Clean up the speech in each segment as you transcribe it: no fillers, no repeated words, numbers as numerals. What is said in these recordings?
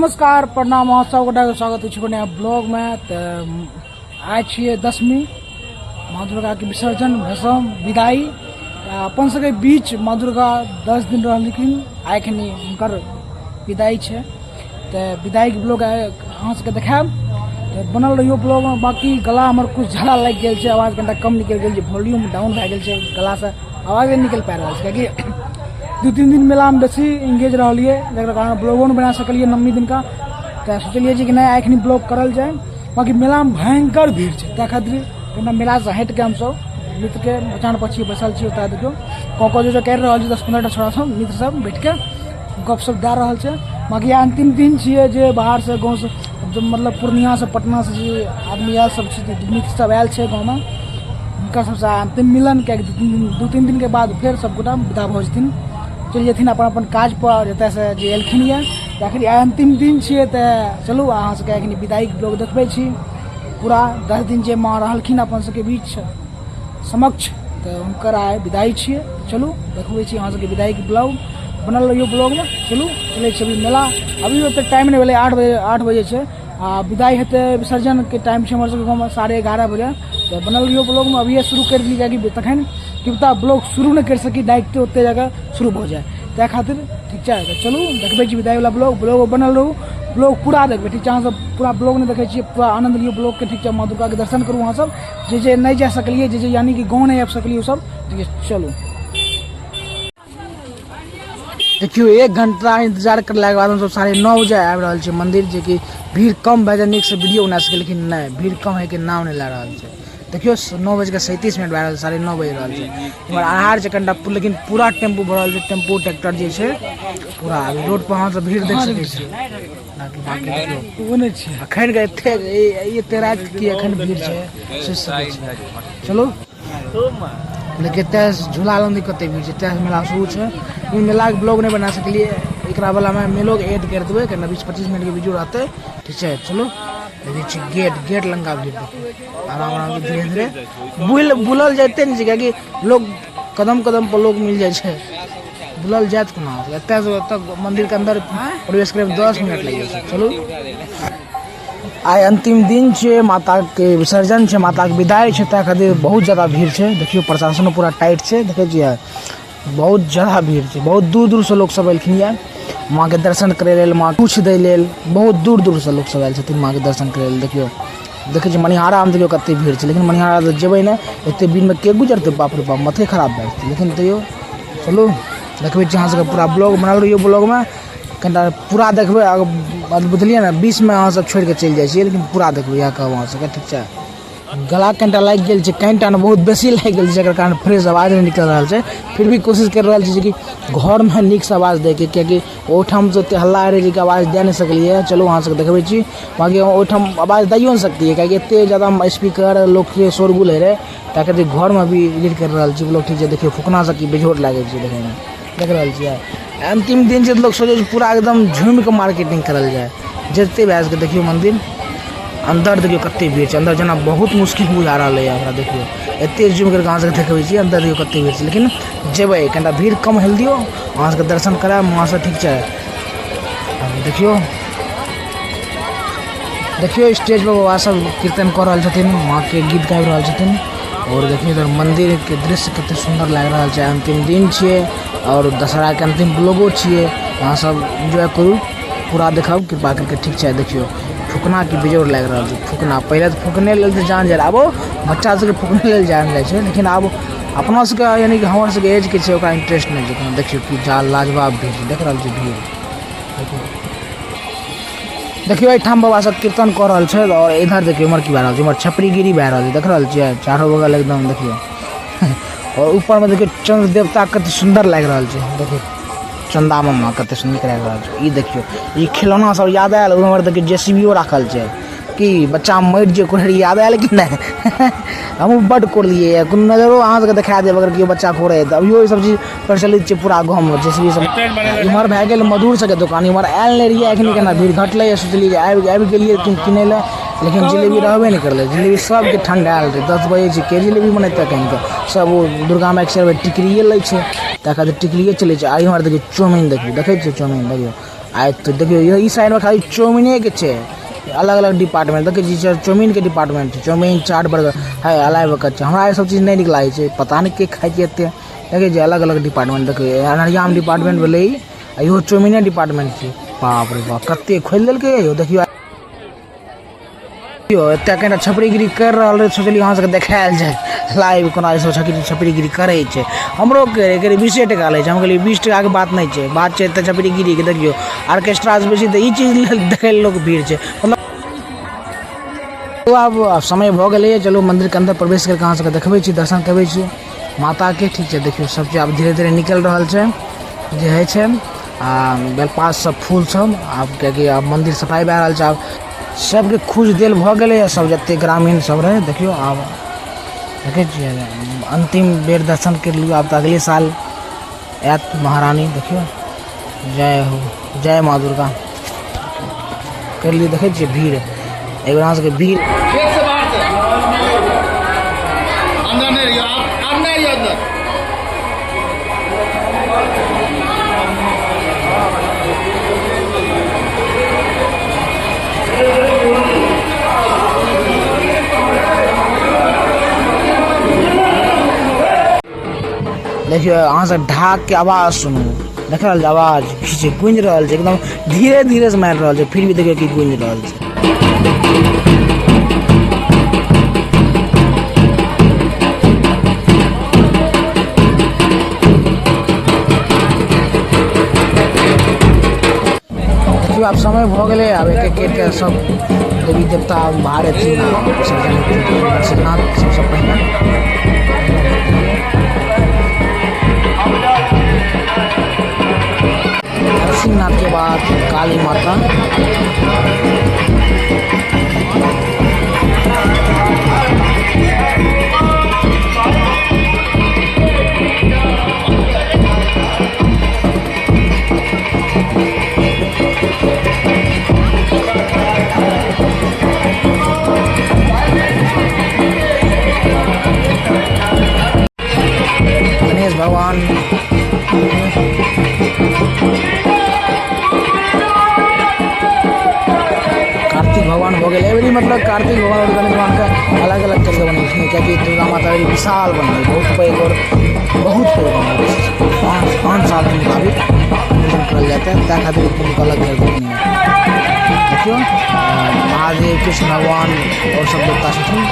नमस्कार प्रणाम, अहाँ सब गोटाके स्वागत अछि नया ब्लॉगमे। तऽ आइ छियै दशमी, माँ दुर्गाके विसर्जन, भसम, विदाई। अपन सबके बीच माँ दुर्गा 10 दिन रहलखिन, आइ एखन हुनकर विदाई छै। तऽ विदाईके ब्लॉग आइ अहाँ सबके देखायब, तऽ बनल रहियौ ब्लॉगमे। बाँकी गला हमर किछु ज्यादा लागि गेल छै, आवाज कनिटा कम निकलि गेल छै, वॉल्यूम डाउन भए गेल छै, गलासँ आवाजे नहि निकलि पाबि रहल छै, कियाकि 2-3 दिन मेलामे बेसी इंगेज रहलियै, जकरा कारण ब्लॉगो नहि बना सकलियै नवमी दिनका। तऽ सोचलियै जे कि नहि, एखनी ब्लॉग करल जाय। बाँकी मेलामे भयंकर भीड़ छै, ताहि खातिर कनिटा मेलासँ हटिके हमसब मित्रके मचान पर छियै, बैसल छियै। ओतऽ देखियौ कऽ जो करि रहल छै, 10-15 टा छोड़ा सब मित्र सब बैठके गपशप दए रहल छै। बाँकी अंतिम दिन छियै, जे बाहरसँ गाँवसँ मतलब पूर्णियासँ पटनासँ जे आदमी आयल सब छै, मित्र सब आयल छै गाँवमे, हुनका सबसँ अंतिम मिलन, कियाकि 2-3 दिनके बाद फेर सबगोटा विदा भऽ जेथिन, चलि जेथिन अपन अपन काज पर जतऽसँ जे एलखिन यऽ। तऽ एखन आइ अंतिम दिन छियै, तऽ चलू अहाँ सबके एखन विदाईके ब्लॉग देखबै छी। पूरा 10 दिन जे माँ रहलखिन अपन सबके बीच समक्ष, तऽ हुनकर आइ विदाई छियै। चलू देखबै छी अहाँ सबके विदाईके ब्लॉग, बनल रहियौ ब्लॉगमे। चलू चलै छी अभी मेला, अभी ओते टाइम नहि भेलै, 8 बजे छै आ विदाई हेतै, विसर्जनके टाइम छै हमर सबके गाँवमे 11:30 बजे। तऽ बनल रहियौ ब्लॉगमे, अभिये शुरू करि देली, कियाकि तखन कि पता ब्लॉग शुरू नहि करि सकी, डायरेक्टे ओते जगह शुरू भऽ जाय, ताहि खातिर। ठीक छै, तऽ चलू देखबै छी विदाईवला ब्लॉग। ब्लॉग बनल रहू, ब्लॉग पूरा देखबै, ठीक छै? अहाँ सब पूरा ब्लॉग नहि देखै छियै, पूरा आनंद लियौ ब्लॉगके, ठीक छै? माँ दुर्गाके दर्शन करू अहाँ सब, जे जे नहि जा सकलियै, जे जे यानी कि गाँव नहि आबि सकलियै ओ सब, ठीक छै? चलू देखियौ, 1 घंटा इंतजार करलाके बाद हमसब 9:30 बजे आबि रहल छियै मंदिर, जेकि भीड़ कम भए जाय, नीकसँ वीडियो बना सकी, लेकिन नहि, भीड़ कम होइके नाम नहि लए रहल छै। देखियौ, 9:37 भए रहल छै, 9:30 बजि रहल छै। इम्हर अन्हार छै कनिटा, लेकिन पूरा टेम्पू भरल छै, टेम्पू ट्रैक्टर जे छै पूरा। अभी रोड पर अहाँ सब भीड़ देख सकै छियै। बाकी देखियौ ओ नहि छै एखन के एते एते राति की एखन भीड़ छै, सोचि सकै छियै। चलू देखिए, एतऽ झूला लग कते भीड़ छै, एतऽ मेला शुरू छै। ई मेलाके ब्लॉग नहि बना सकलियै, एकरा वालामे मेलोके ऐड करि देबै, कनि 20-25 मिनटके वीडियो रहतै, ठीक छै? चलू देखै छी गेट, गेट लंका भीड़ देखियौ। आराम आराम से धीरे धीरे बुलल जाइते नहि छै, कियाकि लोग कदम कदम पर लोग मिल जाइ छै, बुलल जायत कोना? एतऽसँ ओतऽ मन्दिरके अन्दर प्रवेश करैमे 10 मिनट लागि जाइ छै। चलू, आइ अंतिम दिन छियै, माताके विसर्जन छै, माताके विदाई छै, ताहि खातिर बहुत जादा भीड़ छै। देखियौ, प्रशासनो पूरा टाइट छै, देखै छियै, बहुत जादा भीड़ छै। बहुत दूर दूरसँ लोक सब एलखिन यऽ माँके दर्शन करै लेल, माँ किछु दै लेल, बहुत दूर दूरसँ लोक सब आयल छथिन माँके दर्शन करै लेल। देखियौ, देखै छियै मनिहारामे देखियौ कते भीड़ छै, लेकिन मनिहारा तऽ जेबै नहि, एते भीड़मे के गुजरतै, बाप रे बाप, माथे खराब भए जेतै। लेकिन तैयो चलू देखबै छी अहाँ सबके पूरा ब्लॉग, बनल रहियौ ब्लॉगमे, कनिटा पूरा देखबै। बुझलियै ने, बीचमे अहाँ सब छोड़िके चलि जाइ छियै, लेकिन पूरा देखबै, इएह कहब अहाँ सबके, ठीक छै? गला कनिटा लागि गेल छै, कनिटा ने, बहुत बेसी लागि गेल छै, जकर कारण फ्रेश आवाज नहि निकलि रहल छै। फिर भी कोशिश करि रहल छी जेकि घरमे नीकसँ आवाज दैके, किएकि ओहिठाम तऽ ओतेक हल्ला रहै जेकि आवाज दए नहि सकलियै। चलू अहाँ सबके देखबै छी। बाँकी ओहिठाम आवाज दैयो नहि सकतियै, किएकि एतेक जादा स्पीकर लोकके शोरगुल होइ रहै, ताहि खातिर घरमे भी एडिट करि रहल छी ब्लॉग, ठीक छै? देखियौ, फुकना सब की बेजोड़ लागै छै देखैमे, देख रहल छियै। अन्तिम दिन छै तऽ लोक सोचै छै पूरा एकदम झूमिके मार्केटिंग करल जाय, जते भए सकै। देखियौ, मन्दिर अन्दर देखियौ कते भीड़ छै, अन्दर जेना बहुत मुश्किल बुझा रहलै यऽ हमरा। देखियौ, एते जूम करिके अहाँ सबके देखबै छी, अन्दर देखियौ कते भीड़ छै, लेकिन जेबै, कनिटा भीड़ कम हेल दियौ, अहाँ सबके दर्शन करायब माँ से, ठीक छै? देखियौ, देखियौ, स्टेज पर बाबा सब कीर्तन कऽ रहल छथिन, माँके गीत गाबि रहल छथिन। और देखियौ, इधर मंदिर के दृश्य कते सुन्दर लागि रहल छै। अंतिम दिन छियै और दशहरा के अंतिम ब्लॉगो छियै, अहाँ सब एन्जॉय करू, पूरा देखब कृपा करके, ठीक छै? देखियौ, फुकना की बेजोड़ लागि रहल छै फुकना। पहिले तऽ फुकने लेल तऽ जान जाइ, आबो बच्चा सबके फुकने लेल जान जाइ छै, लेकिन आब अपना सबके यानी कि हमर सबके एजके छै, ओकरा इंटरेस्ट नहि छै कोनो। देखियौ की जाल लाजवाब भीड़ छै, देख रहल छी भीड़? देखियौ, देखियौ, एहिठाम बाबा सब कीर्तन कऽ रहल छै और इधर देखियौ, इम्हर की भए रहल छै? इम्हर छपरीगिरी भए रहल छै, देख रहल छियै? चारो बगल एकदम देखियौ। और ऊपर में देखियौ, चंद्र देवता कते सुन्दर लागि रहल छै। देखियौ, चंदा मामा कते सुन्दर लागि रहल छै। ई देखियौ, ई खिलौना सब याद आयल। उम्हर देखियौ, जेसीबीओ राखल छै। की बच्चा मरि जे कोड़े याद आयल कि नहि? हमहूँ बड्ड कोड़लियै। कोनो नजरो अहाँ सबके देखा देब, अगर केओ बच्चा कोड़ै तऽ। अभियो ई सब चीज प्रचलित छै पूरा गाँवमे, जेसीबी सब। इम्हर भए गेल मधुर सबके दोकान। इम्हर आयल नहि रहियै, एखन केना भीड़ घटलै, सोचलियै जे आबि गेलियै किनै लए, लेकिन जिलेबी रहबे नहि करलै। जिलेबी सबके ठण्डायल रहै। 10 बजे छै, के जिलेबी बनेतै कनिके? सब ओ दुर्गा माइके चढ़बै टिकरिये लै छै, तकर बाद टिकरिये चलै छै। आ इम्हर देखियौ, चाउमीन देखियौ, देखै छियै चाउमीन? देखियौ। आ एतऽ देखियौ ई साइडमे खाली चाउमिनेके छै, अलग अलग डिपार्टमेंट। देखै छी चाउमिनके डिपार्टमेंट छै, चाउमिन चाट बर्गर है अलाइव छै। हमरा ई सब चीज नहि नीक लागै छै, पता नहि के खाइ छै एते। देखै छियै अलग अलग डिपार्टमेंट, देखियौ अनरियामे डिपार्टमेंट भेलै ई, आ इहो चाउमिने डिपार्टमेंट छै। बाप रे बाप, कते खोलि देलकै यौ। देखियौ एतऽ कनिटा छपरीगिरी करि रहल रहै, सोचलियै अहाँ सबके देखायल जाय लाइव कोना ई सब छपरीगिरी करै छै। हमरो कहै 20 टका लै छै, हम कहलियै 20 टकाके बात नहि छै, बात छै एतऽ छपरीगिरीके। देखियौ ऑर्केस्ट्रासँ बेसी तऽ ई चीज देखै लए लोक भीड़ छै। मतलब आब समय भऽ गेलैए, चलू मन्दिरके अन्दर प्रवेश करिके अहाँ सबके देखबै छी, दर्शन करबै छी माताके। ठीक छै, देखियौ सब चीज आब धीरे धीरे निकलि रहल छै जे होइ छै। आ बेलपात सब फूल सब आब, किएकि आब मन्दिर सफाइ भए रहल छै, आब सबके खुश दिल भऽ गेलैए, सब जते ग्रामीण सब रहै। देखियौ आब देखै छियै अन्तिम बेर दर्शन करि लियौ, आब तऽ अगले साल आयत महारानी। देखियौ जय हो, जय माँ दुर्गा करि लियौ। देखै छियै भीड़, एहि बेर अहाँ सबके भीड़ गेट से बाहर से अंदर नहीं रहियो, आप नहीं रहियो अंदर। देखियौ अहाँ सब ढाक के आवाज सुनू, देख रहल छै आवाज खींचे गूंजि रहल छै, एकदम धीरे धीरे से मारि रहल छै, फिर भी देखियौ कि गूंजि रहल छै। देखियौ आब समय भऽ गेलै, आब एक एक करिके सब देवी देवता बाहर एथिन आ विसर्जन हेतै। नाथ सबसँ पहिने नरसिंहनाथ के बाद काली माता। गणेश भगवान, कार्तिक भगवान भऽ गेल। एवरी मतलब कार्तिक भगवान और गणेश भगवान के अलग अलग करिके बनेलखिन, कियाकि दुर्गा माता एवरी विशाल बनलै, बहुत पैघ और बहुत पैघ बनलै। 5 साल के मुताबिक पूजन करल जाता है, ताहि खातिर दुनू के अलग कर देलखिन। देखियौ महादेव, कृष्ण भगवान और सब देवता छथिन।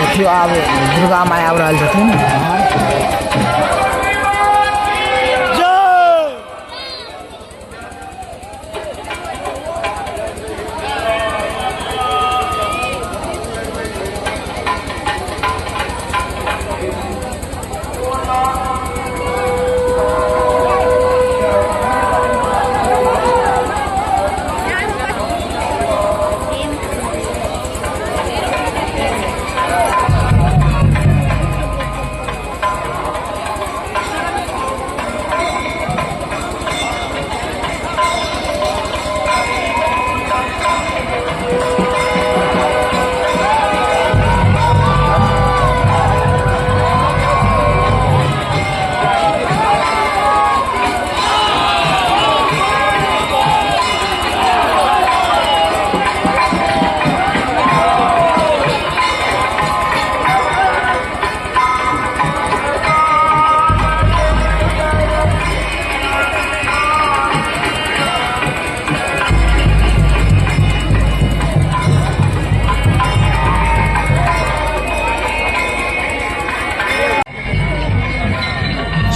देखियौ आब दुर्गा माय आबि रहल छथिन बाहर।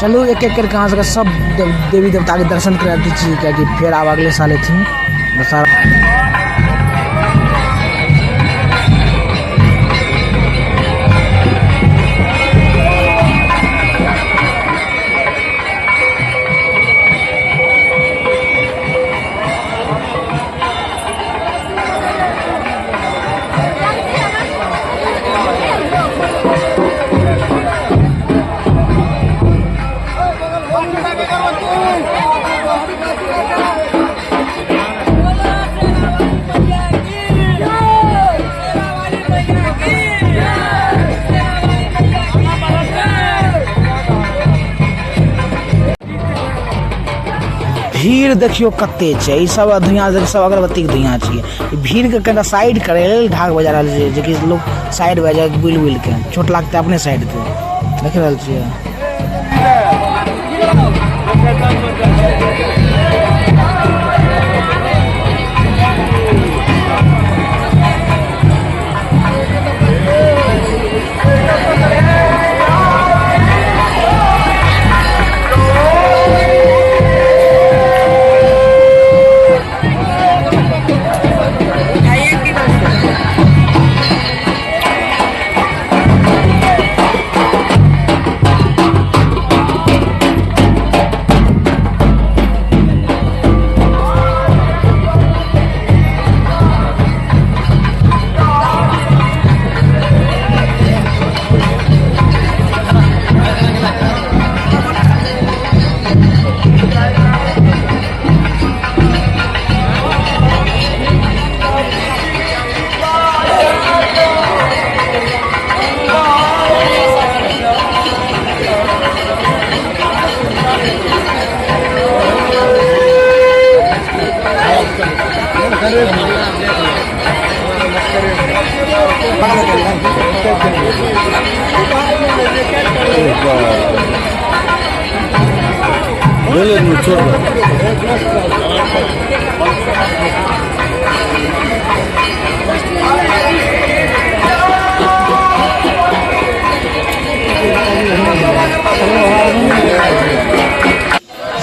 चलू एक एक करके अहाँ सबके सब देवी देवताके दर्शन करा दै छी, कियाकि फेर आब अगले साल एथिन दशहरा। भीड़ देखियौ कते छै। ई सब धुइयां सब अगरबत्ती के धुइयां छियै। ई भीड़ के कनिटा साइड करे लेल ढाक बजा रहल छै, जेकि लोग साइड भए जाय बुलि बुलि के चोट लागतै अपने साइड के। देख रहल छियै।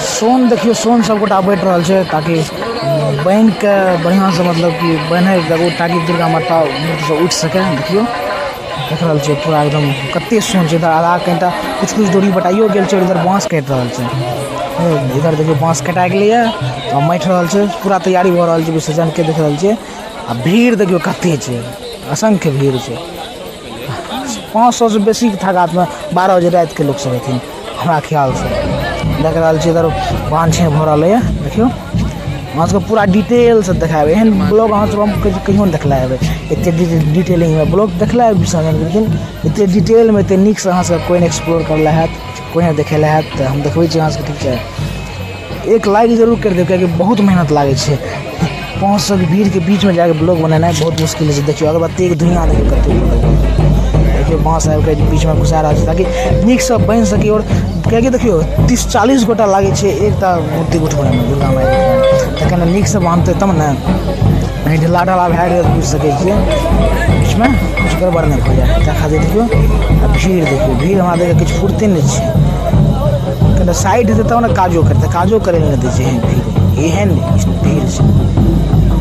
सोन देखियौ, सोन सब गोटा बैठ रहल छै ताकि बान्हि के बढ़िआँ से मतलब कि बान्है लगू ताकि दुर्गा माता मूर्ति सब उठि सकै। देखियौ देख रहल छियै पूरा एकदम कते सोन छै। इधर आधा कनिटा कुछ कुछ डोरी बटाइयो गेल छै और इधर बाँस काटि रहल छै। इधर देखियौ बाँस कटा गेलैया आ माटि रहल छै, पूरा तैयारी भऽ रहल छै विसर्जन के। देख रहल छियै आ भीड़ देखियौ कते छै, असंख्य भीड़ छै। 500 से बेसी के तादादमे 12 बजे रातिके लोक सब हेथिन हमरा ख्यालसँ। देख रहल छियै इधर बान्ह छाँह भऽ रहलैए। देखियौ अहाँ सबके पूरा डिटेलसँ देखायब। एहन ब्लॉग अहाँ सब हम कहियो नहि देखले हेबै, एते डिटेलिंगमे ब्लॉग देखले हेबै विसर्जनके, लेकिन एते डिटेलमे एते नीकसँ अहाँ सबके कोइ नहि एक्सप्लोर करले हैत, कोइ नहि देखेले हैत। तऽ हम देखबै छी अहाँ सबके, ठीक छै? एक लाइक जरूर करि देब, कियाकि बहुत मेहनत लागै छै। 500 के भीड़के बीचमे जाके ब्लॉग बनेनाइ बहुत मुश्किल होइ छै। देखियौ अगरबत्तीके धुइयाँ देखियौ कते देखियौ बाँस आबिके बीचमे घुसा रहल छै ताकि नीकसँ बनि सकै। आओर कियाकि देखियौ 30-40 गोटा लागै छै एकटा मूर्तिके उठबैमे दुर्गा मायके, तऽ कने नीकसँ बान्हतै तब ने, कहीं ढिला ढाला भए गेलै तऽ बुझि सकै छियै बीचमे किछु गड़बड़ नहि भऽ जाय, ताहि खातिर। देखियौ आ भीड़ देखियौ, भीड़ हमरा देखियौ किछु फुरते नहि छै। कनिटा साइड हेतै तब ने काजो करतै, काजो करै लए नहि दै छै, एहन भीड़, एहन भीड़ छै।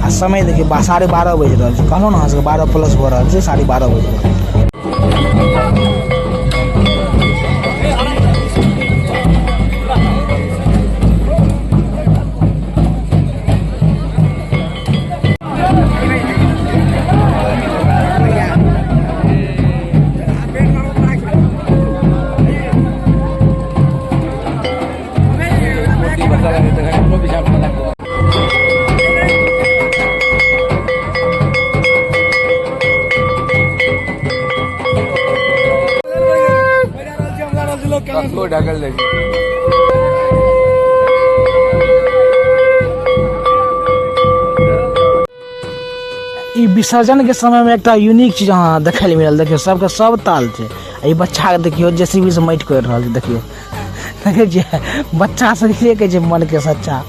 आ समय देखियौ 12:30 बाजि रहल छै। कहलहुँ ने अहाँ सबके 12 प्लस भऽ रहल छै, 12:30 बाजि रहल छै। ई विसर्जन के समय में एकटा यूनिक चीज अहाँ देखै लए मिलल। देखियौ सबके सब ताल छै। ई बच्चा के देखियौ जेसीबी से माटि कोरि रहल छै। देखियौ देखै छियै बच्चा सब के कहै छै मन के सच्चा,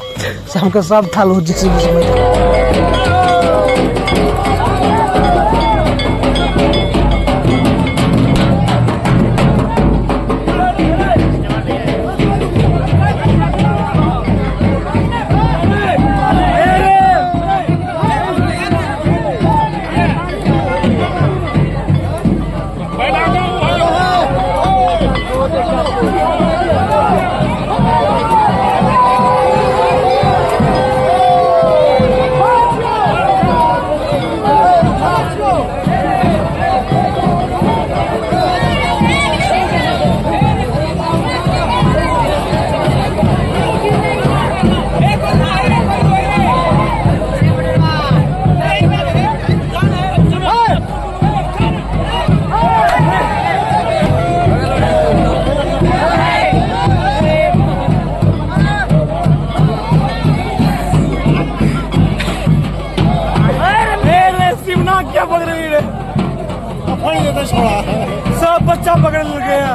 सबके सब थाल ओ जेसीबी से माटि। मिल गया।